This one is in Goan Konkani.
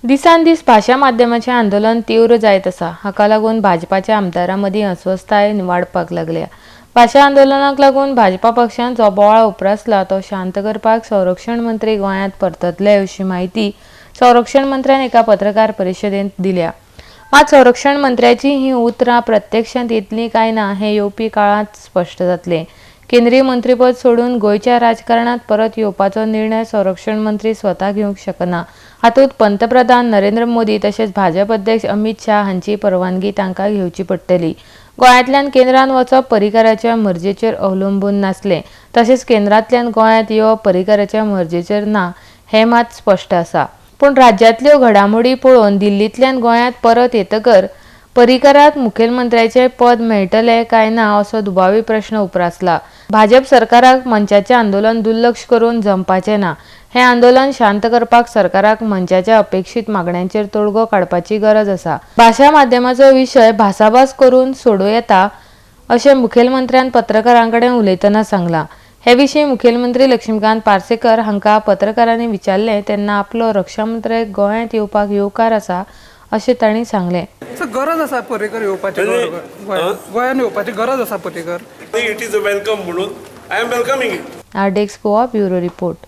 दिसान दीस भाशा माध्यमाचें आंदोलन तीव्र जायत आसा. हाका लागून भाजपाच्या आमदारां मदीं अस्वस्थताय वाडपाक लागल्या. भाशा आंदोलनाक लागून भाजपा पक्षान जो बोवाळ उप्रासला तो शांत करपाक संरक्षण मंत्री गोंयांत परततले अशी म्हायती संरक्षण मंत्र्यान एका पत्रकार परिशदेंत दिल्या. मात संरक्षण मंत्र्याची ही उतरां प्रत्यक्षांत येतलीं काय ना हें येवपी काळांत स्पश्ट जातलें. केंद्रीय मंत्रीपद सोडून गोंयच्या राजकारणांत परत येवपाचो निर्णय संरक्षण मंत्री स्वता घेवंक शकना. हातूंत पंतप्रधान नरेंद्र मोदी तशेंच भाजप अध्यक्ष अमित शाह हांची परवानगी तांकां घेवची पडटली. गोंयांतल्यान केंद्रांत वचप पर्रीकाराच्या मर्जेचेर अवलंबून नासलें, तशेंच केंद्रांतल्यान गोंयांत येवप पर्रीकाराच्या मर्जेचेर ना हें मात स्पश्ट आसा. पूण राज्यांतल्यो घडामोडी पळोवन दिल्लींतल्यान गोंयांत परत येतकर पर्रीकाराक मुखेलमंत्र्याचें पद मेळटलें काय ना असो दुबावी प्रश्न उप्रासला. भाजप सरकाराक मंचाचें आंदोलन दुर्लक्ष करून जमपाचें ना. हें आंदोलन शांत करपाक सरकाराक मंचाच्या अपेक्षीत मागण्यांचेर तोडगो काडपाची गरज आसा. भाशा माध्यमाचो विशय भासाभास करून सोडोवं येता अशें मुखेलमंत्र्यान पत्रकारां कडेन उलयतना सांगलां. हे विशीं मुखेलमंत्री लक्ष्मीकांत पार्सेकर हांकां पत्रकारांनी विचारलें तेन्ना आपलो रक्षामंत्री गोंयांत येवपाक येवकार आसा अशें तांणी सांगलें. गरज आसा पर्रीकर येवपाची, गोंयांत येवपाची गरज आसा Parrikar. It is a welcome म्हणून I am welcoming it. RDX Goa bureau report.